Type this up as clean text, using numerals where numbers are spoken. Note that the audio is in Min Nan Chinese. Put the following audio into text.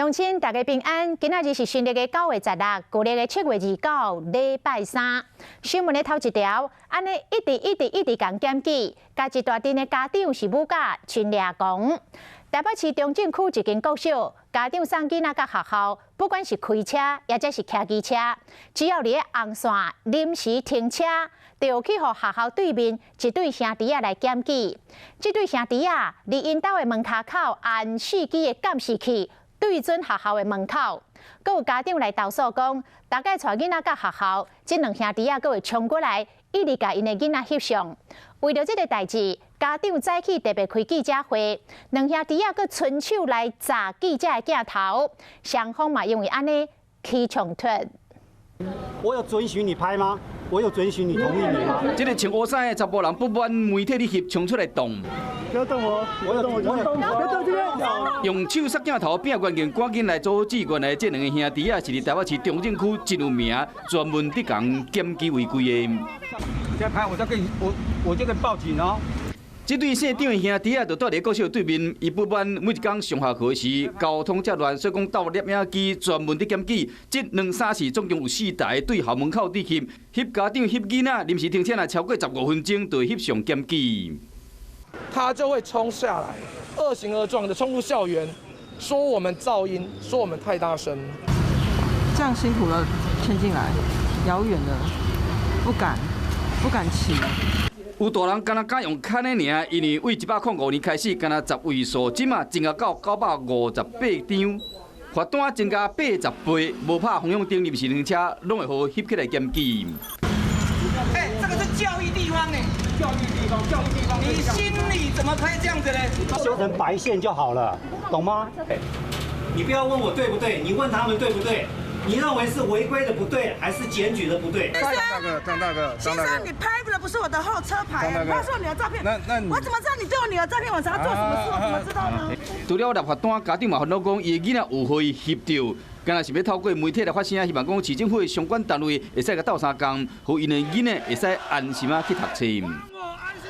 鄉親大家平安，今仔日是新曆的9月16，舊曆的7月29，禮拜三。新聞的頭一條，按呢一直一直一直共檢舉，共一大陣的家長是舞甲真掠狂。台北市中正區一間國小，家長送囡仔到學校，不管是開車抑者是騎機車，只要佇咧紅線臨時停車，就去予學校對面一對兄弟仔來檢舉。這對兄弟仔佇𪜶兜的門跤口按四支的監視器，對準學校的門口，閣有家長來投訴講，逐擺帶囡仔到學校，這兩兄弟仔閣會衝過來，一直共𪜶的囡仔翕相。為著這个代誌，家長早起特別開記者會，兩兄弟仔閣伸手來砸記者的鏡頭，雙方嘛因為按呢起衝突。我有准許你拍嗎？我有准許你同意你嗎？這个穿烏衫的查埔人不滿媒體咧翕，衝出來動。不要動我！我有，我有，別動這邊。用手攝鏡頭拼關鍵，趕緊來阻止。原來這兩个兄弟仔是佇台北市中正區真有名，專門佇共檢舉違規的。再拍我再跟你，我就跟報警哦。這對姓張的兄弟仔就蹛佇國小對面，伊不滿每一工上下課時交通遮亂，所以講鬥攝影機專門佇檢舉。這兩三次總共有四台對校門口佇翕，翕家長翕囡仔，臨時停車若超過15分鐘，就會翕相檢舉。他就會衝下來，惡形惡狀的衝入校園，說我們噪音，說我們太大聲。這樣辛苦了牽進來，遙遠的不敢，不敢騎。有大人敢若敢用牽的爾，因為對105年開始，敢若十位數，這馬增加到958張，罰單增加80倍，無拍方向燈、臨時停車，攏會予翕起來檢舉。欸，這個是教育地方呢，教育地方，教育地方，你心裡怎麼可以這樣子呢？修成白線就好了，懂嗎？你不要問我對不對，你問他們對不對？你認為是違規的不對，還是檢舉的不對？張大哥，張大哥，先生，你拍的不是我的後車牌，拍是我女兒照片。那我怎麼知道你對我女兒照片？我怎麼做什麼事？我怎麼知道呢？除了立罰單，家長嘛煩惱講，伊的囡仔有予伊翕著，敢若是欲透過媒體來發聲，希望講市政府的相關單位會使共鬥相共，予𪜶的囡仔會使安心仔去讀冊。